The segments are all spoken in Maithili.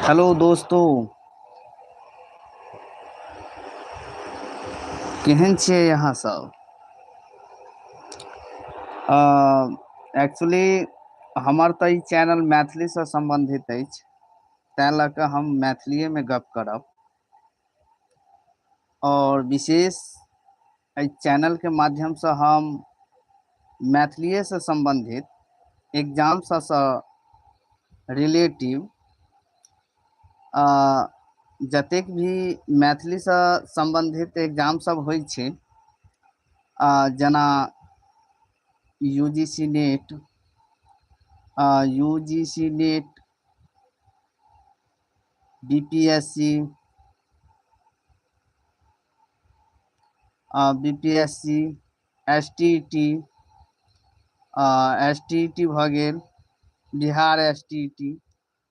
हेलो दोस्तों, केहन छियै अहाँ सब? एक्चुअली हमर तऽ ई चैनल मैथिलीसँ सम्बन्धित अछि, तैं लऽ कऽ हम मैथिलीएमे गप करब। आओर विशेष एहि चैनलके माध्यमसँ हम मैथिलीएसँ सम्बन्धित एग्जाम सबसँ रिलेटिव जतेक भी मैथिलीसँ सम्बन्धित एग्जाम सब होइ छै, जेना U G C NET, U G C NET, B P S C, B P S C, S T T, S T T भऽ गेल, बिहार एस टी टी,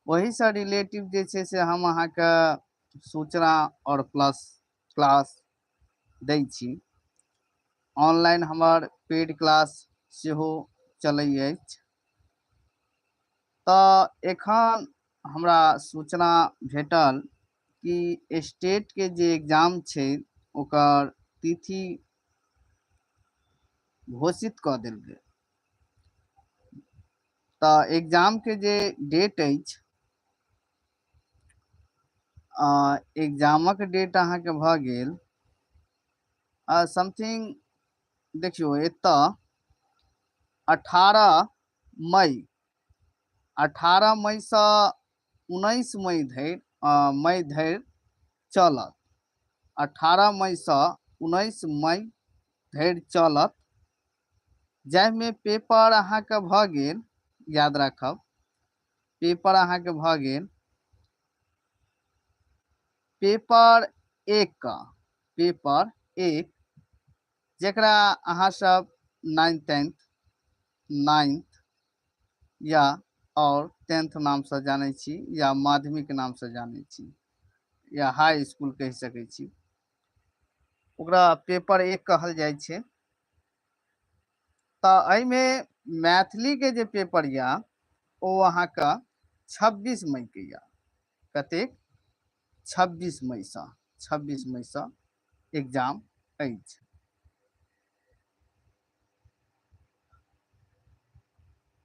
ओहिसँ रिलेटिव जे छै से हम अहाँके सूचना आओर प्लस क्लास दै छी। ऑनलाइन हमर पेड क्लास सेहो चलै अछि। तऽ एखन हमरा सूचना भेटल कि स्टेटके जे एग्जाम छै ओकर तिथि घोषित कऽ देल गेल। तऽ एग्जामके जे डेट अछि, एग्जामक डेट अहाँके भऽ गेल समथिंग, देखियौ एतऽ 18 मई, 18 मईसँ 19 मई धरि, मई धरि चलत। 18 मईसँ 19 मई धरि चलत, जाहिमे पेपर अहाँके भऽ गेल, याद राखब, पेपर अहाँके भऽ गेल पेपर एक का, पेपर एक, जकरा अहाँ सब नाइन्थ टेंथ, नाइन्थ या और टेंथ नामसँ जानै छी, या माध्यमिक नामसँ जानै छी, या हाई स्कूल कहि सकै छी, ओकरा पेपर एक कहल जाइ छै। तऽ एहिमे मैथिलीके जे पेपर यऽ ओ अहाँके 26 मईके यऽ। कतेक? 26 मईसँ, 26 मईसँ एग्जाम अछि।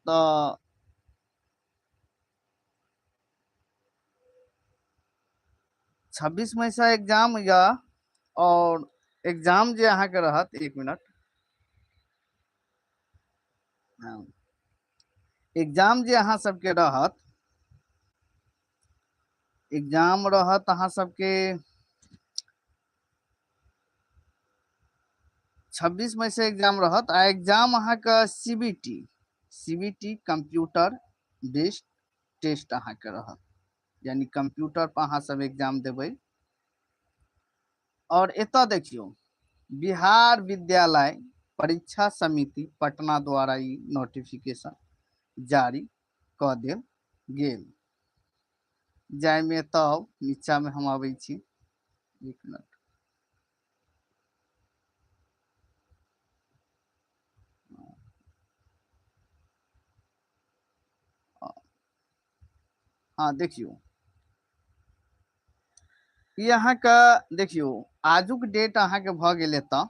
तऽ 26 मईसँ एग्जाम यऽ, और एग्जाम जे अहाँके रहत, एक मिनट, हँ, एग्जाम जे अहाँ सबके रहत, एग्जाम रहत अहाँ सबके 26 मई से एग्जाम रहत। आ एग्जाम अहाँके C B T, C B T computer based test अहाँके रहत, यानी कंप्यूटर पर अहाँ सब एग्जाम देबै। और एतऽ देखियौ, बिहार विद्यालय परीक्षा समिति पटना द्वारा ई नोटिफिकेशन जारी कऽ देल गेल, जाहिमे तब नीचामे हम अबै छी, एक मिनट, हाँ देखियौ, ई अहाँके देखियौ आजुक डेट अहाँके भऽ गेल एतऽ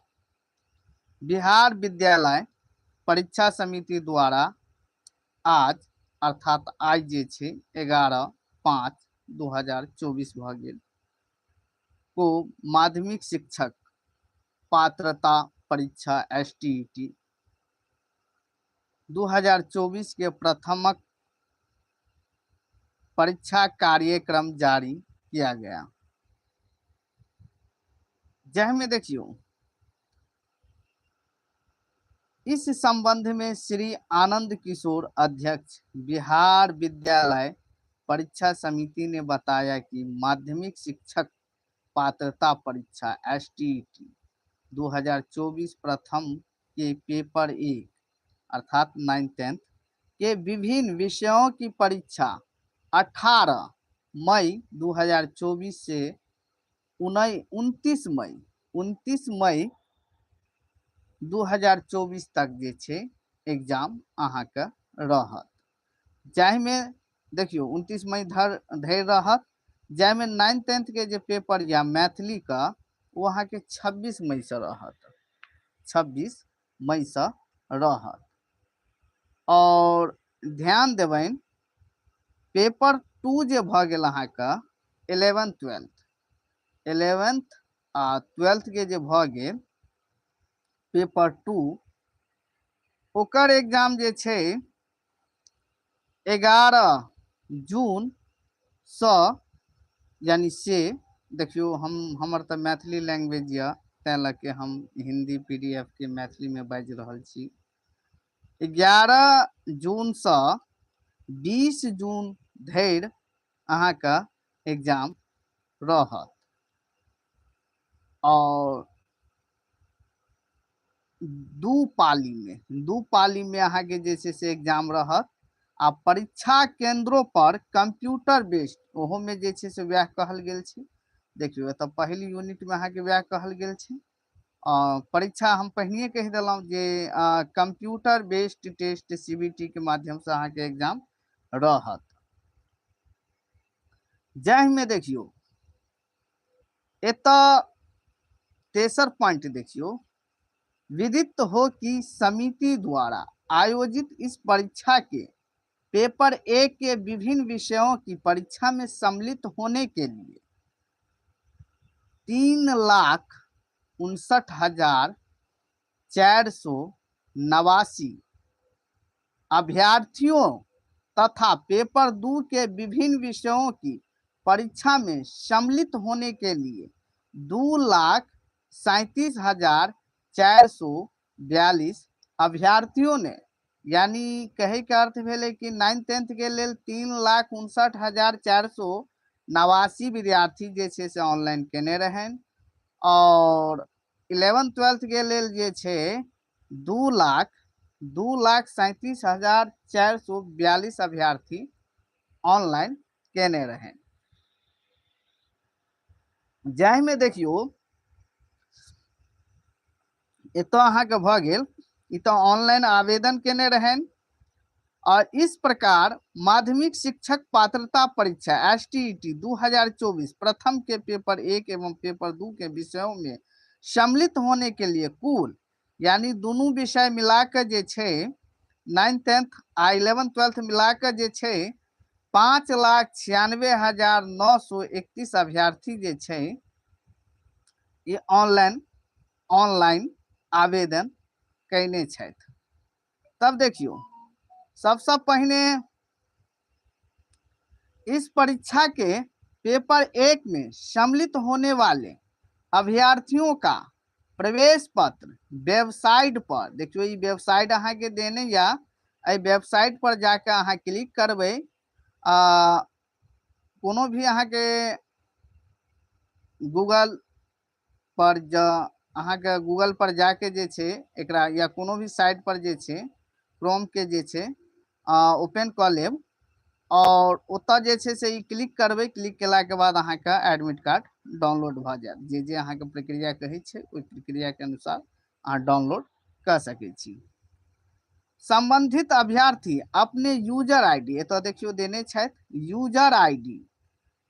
बिहार विद्यालय परीक्षा समिति द्वारा आज, अर्थात आज जे छै 11/5/2024 भऽ गेल, को माध्यमिक शिक्षक पात्रता परीक्षा एस टी ई टी 2024 के प्रथमक परीक्षा कार्यक्रम जारी किया गया। जाहिमे देखियौ, इस संबंध में श्री आनंद किशोर अध्यक्ष बिहार विद्यालय परीक्षा समिति ने बताया कि माध्यमिक शिक्षक पात्रता परीक्षा एस टी ई टी 2024 प्रथम के पेपर एक, अर्थात नाइन टेंथ के विभिन्न विषयों की परीक्षा 18 मई 2024 से 29 मई 2024 तक जे छै एग्जाम अहाँके रहत, जाहिमे देखियौ 29 मई धरि रहत। जाहिमे नाइन्थ टेंथके जे पेपर यऽ मैथिलीके ओ अहाँके 26 मईसँ रहत, 26 मईसँ रहत। आओर ध्यान देबनि पेपर 2 जे भऽ गेल अहाँके इलेवेंथ ट्वेल्थ, इलेवेंथ आ ट्वेल्थ के जे भऽ गेल पेपर 2, ओकर एग्जाम जे छै 11 जून सँ, यानी से देखियौ हमर तऽ मैथिली लैंग्वेज यऽ तैं लऽ के हम हिंदी पी डी एफ के मैथिलीमे बाजि रहल छी। 11 जूनसँ 20 जून धरि अहाँके एग्जाम रहत। आओर दू पालीमे अहाँके जे छै से एग्जाम रहत। आ परीक्षा केंद्रों पर कंप्यूटर बेस्ड, ओहोमे जे छै से वएह कहल गेल छै। देखियौ एतऽ पहिल यूनिटमे अहाँके वएह कहल गेल छै। परीक्षा हम पहिनहिए कहि देलहुँ जे computer based test C B T के माध्यमसँ अहाँके एग्जाम रहत। जाहिमे देखियौ एतऽ तेसर पॉइंट देखियौ, विदित हो कि समिति द्वारा आयोजित इस परीक्षा के पेपर 1 के विभिन्न विषयों की परीक्षा में सम्मिलित होने के लिए 3,59,489 अभ्यर्थियों तथा पेपर 2 के विभिन्न विषयों की परीक्षा में सम्मिलित होने के लिए 2,37,442 अभ्यर्थियों ने, यानी कहे के अर्थ भेलै कि नाइन्थ टेंथ के लेल 3,59,489 विद्यार्थी जे छै से ऑनलाइन केने रहनि, और इलेवेंथ ट्वेल्थ के लेल जे छै 2,37,442 अभ्यर्थी ऑनलाइन केने रहनि। जाहिमे देखियौ एतऽ अहाँके भऽ गेल ई तऽ ऑनलाइन आवेदन केने रहनि। और इस प्रकार माध्यमिक शिक्षक पात्रता परीक्षा एस टी ई टी 2024 प्रथम के पेपर 1 एवं पेपर 2 के विषयों में सम्मिलित होने के लिए कुल, यानी दोनों विषय मिलाकर जे छै नाइन्थ टेंथ आ इलेवेंथ ट्वेल्थ मिलाकर जे छै 5,96,931 अभ्यर्थी जे छै ई ऑनलाइन आवेदन कयने छथि। तब देखियौ सबसँ पहिने इस परीक्षा के पेपर 1 में सम्मिलित होने वाले अभ्यर्थियों का प्रवेश पत्र वेबसाइट पर, देखियौ ई वेबसाइट अहाँके देने या एहि वेबसाइट पर जाके अहाँ क्लिक करबै, कोनो भी अहाँके गूगल पर अहाँके गूगल पर जाके जे छै एकरा या कोनो भी साइट पर जे छै क्रोम के जे छै ओपन कऽ लेब और ओतऽ जे छै से ई क्लिक करबै। क्लिक केलाके बाद अहाँके एडमिट कार्ड डाउनलोड भऽ जायत। जे जे अहाँके प्रक्रिया कहै छै ओहि प्रक्रियाके अनुसार अहाँ डाउनलोड कऽ सकै छी। संबंधित अभ्यर्थी अपने यूजर I D, एतऽ देखियौ देने छथि यूजर I D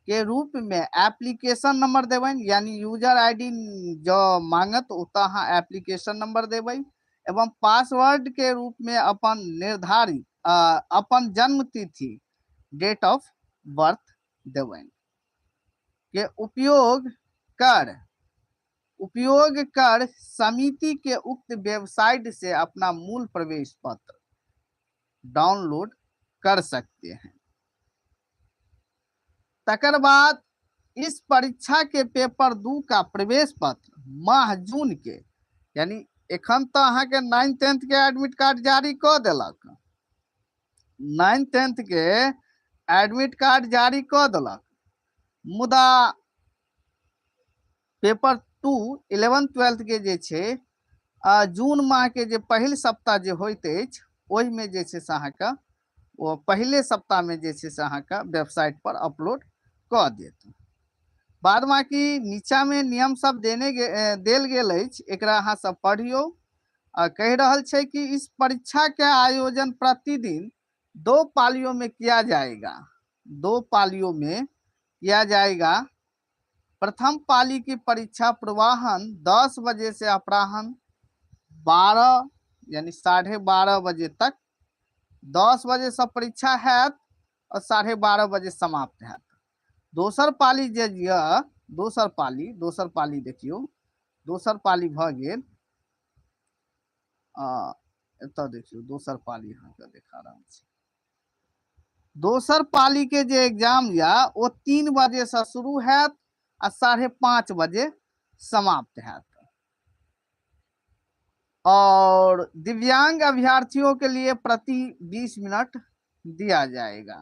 के रूप में एप्लीकेशन नंबर देबनि, यानी यूजर I D जो मांगत ओतऽ अहाँ एप्लीकेशन नंबर देबै एवं पासवर्ड के रूप में अपन निर्धारित अपन जन्म तिथि डेट ऑफ बर्थ देबनि के उपयोग कर समिति के उक्त वेबसाइट से अपना मूल प्रवेश पत्र डाउनलोड कर सकते हैं। तकर बाद इस परीक्षा के पेपर 2 का प्रवेश पत्र माह जून के, यानी एखन तो अहाँ के नाइन्थ टेंथ के एडमिट कार्ड जारी कऽ देलक, नाइन्थ टेंथ के एडमिट कार्ड जारी कऽ देलक, मुदा पेपर 2 इलेवेंथ ट्वेल्थ के जे छै जून माह के जे पहिल सप्ताह जे होइत अछि ओहिमे जे छै से अहाँके ओ पहिले सप्ताह में जे छै से अहाँके वेबसाइट पर अपलोड कऽ देत। बाद बाकी नीचा में नियम सब देल गेल अछि, एकरा अहाँ सब पढ़ियौ। कहि रहल छै कि इस परीक्षा के आयोजन प्रतिदिन 2 पालियों में किया जाएगा, 2 पालियों में किया जाएगा। प्रथम पाली की परीक्षा पूर्वाह्न 10 बजे से अपराह्न 12 यानी 12:30 बजे तक, 10 बजे से परीक्षा हैत और 12:30 बजे समाप्त हैत। दोसर पाली जे यऽ, दोसर पाली देखियौ, दोसर पाली भऽ गेल। एतऽ देखियौ दोसर पाली अहाँके देखा रहल छी। दोसर पाली के जे एग्जाम यऽ ओ 3 बजे से शुरू हैत आ 5:30 बजे समाप्त हैत। और दिव्यांग अभ्यर्थियों के लिए प्रति 20 मिनट दिया जाएगा।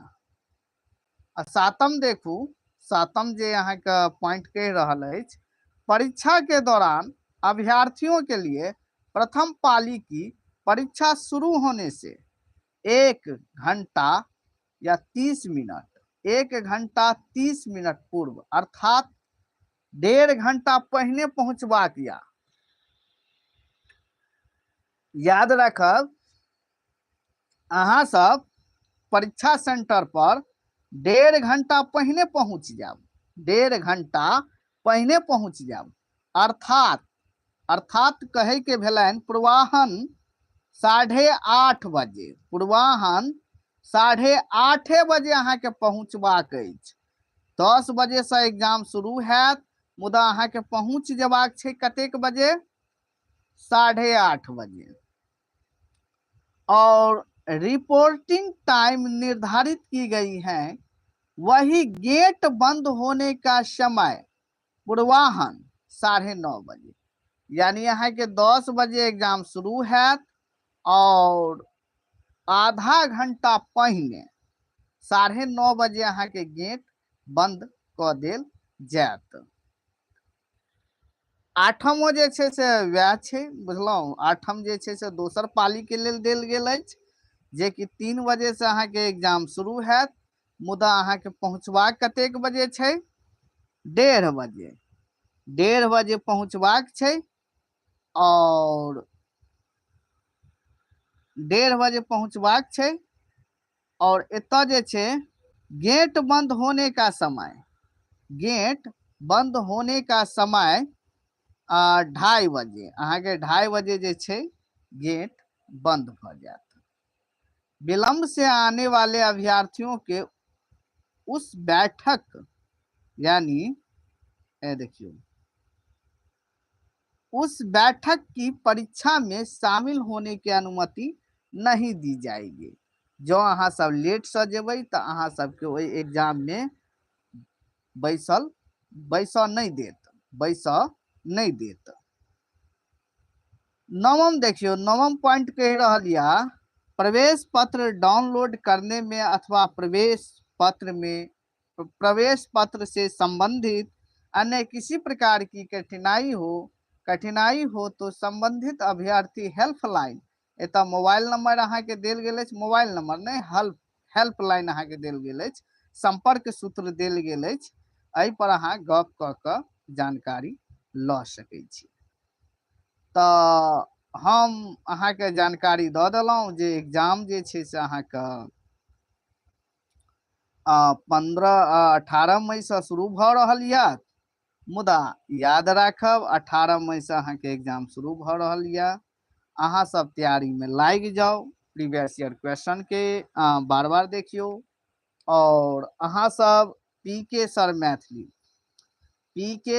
आ सातम देखू, सातम जे अहाँके पॉइंट कहि रहल अछि, परीक्षा के दौरान अभ्यर्थियों के लिए प्रथम पाली की परीक्षा शुरू होने से 1 घंटा या 30 मिनट, 1 घंटा 30 मिनट पूर्व अर्थात 1.5 घंटा पहिने पहुंचबाक या। याद रखब अहाँ सब परीक्षा सेंटर पर 1.5 घंटा पहिने पहुंच जायब, 1.5 घंटा पहिने पहुंच जायब। अर्थात कहै के भेलनि पूर्वाह्न 8:30 बजे, पूर्वाह्न 8:30 बजे अहाँके पहुँचबाक अछि। 10 बजे से एग्जाम शुरू हैत, मुदा अहाँके पहुँच जेबाक छै कतेक बजे? 8:30 बजे। और रिपोर्टिंग टाइम निर्धारित की गई है, वही गेट बंद होने का समय पूर्वाह्न 9:30 बजे, यानी अहाँ के 10 बजे एग्जाम शुरू हैत और आधा घंटा पहिने 9:30 बजे अहाँ के गेट बंद कऽ देल जायत। आठमो जे छै से वएह छै, बुझलहुँ। आठम जे छै से दोसर पाली के लेल देल गेल अछि, जे कि 3 बजे से अहाँके एग्जाम शुरू हैत, मुदा अहाँके पहुँचबाक कतेक बजे छै? 1:30 बजे, 1:30 बजे पहुँचबाक छै और 1:30 बजे पहुँचबाक छै। और एतऽ जे छै गेट बंद होने का समय, गेट बंद होने का समय 2:30 बजे, अहाँके 2:30 बजे जे छै गेट बंद भऽ जायत। विलंब से आने वाले अभ्यर्थियों के उस बैठक यानी ए देखियो उस बैठक की परीक्षा में शामिल होने की अनुमति नहीं दी जाएगी। जो अहाँ सब लेट से जेबै तऽ अहाँ सबके ओहि एग्जाम में बैसऽ नहीं देत, बैसऽ नहीं देत। नवम देखियो, नवम पॉइंट कहि रहल या प्रवेश पत्र डाउनलोड करने में अथवा प्रवेश पत्र से संबंधित अन्य किसी प्रकार की कठिनाई हो तो संबंधित अभ्यर्थी हेल्पलाइन, एतऽ मोबाइल नंबर अहाँ के देल गेल अछि, मोबाइल नंबर नहीं, हेल्पलाइन अहाँ के देल गेल अछि, संपर्क सूत्र देल गेल अछि, एहि पर अहाँ गप कऽ कऽ जानकारी लऽ सकै छी। तऽ हम अहाँके जानकारी दऽ देलहुँ जे एग्जाम जे छै से अहाँके 18 मई से शुरू भऽ रहल यऽ, मुदा याद राखब 18 मई से अहाँके एग्जाम शुरू भऽ रहल यऽ। अहाँ सब तैयारी में लागि जाउ, प्रीवियस ईयर क्वेश्चन के बार बार देखियौ। और अहाँ सब P K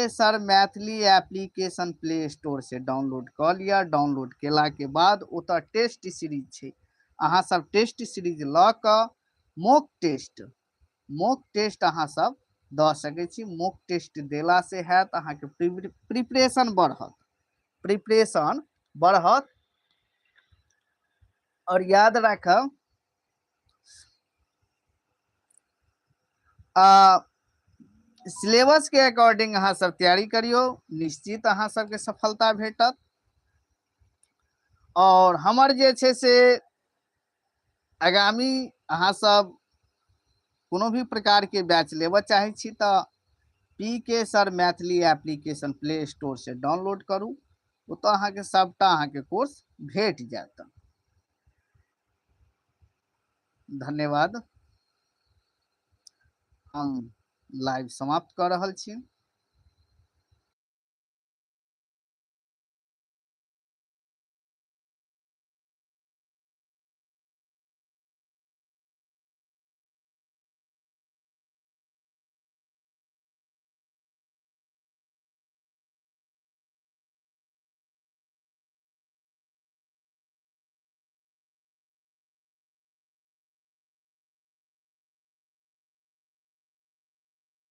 sir Maithili application play store से डाउनलोड कऽ लिअ। डाउनलोड केला के बाद ओतऽ टेस्ट सीरीज छै, अहाँ सब टेस्ट सीरीज लऽ कऽ मॉक टेस्ट अहाँ सब दऽ सकै छी। मॉक टेस्ट देला से हैत अहाँके प्रिपरेशन बढ़त, प्रिपरेशन बढ़त। और याद राखब सिलेबस के अकॉर्डिंग अहाँ सब तैयारी करियौ, निश्चित अहाँ सबके सफलता भेटत। और हमर जे छै से आगामी अहाँ सब कोनो भी प्रकार के बैच लेबऽ चाहै छी तऽ P K sir Maithili application play store से डाउनलोड करू, ओतऽ अहाँके सबटा अहाँके कोर्स भेट जायत। धन्यवाद। हम लाइव समाप्त कऽ रहल छी।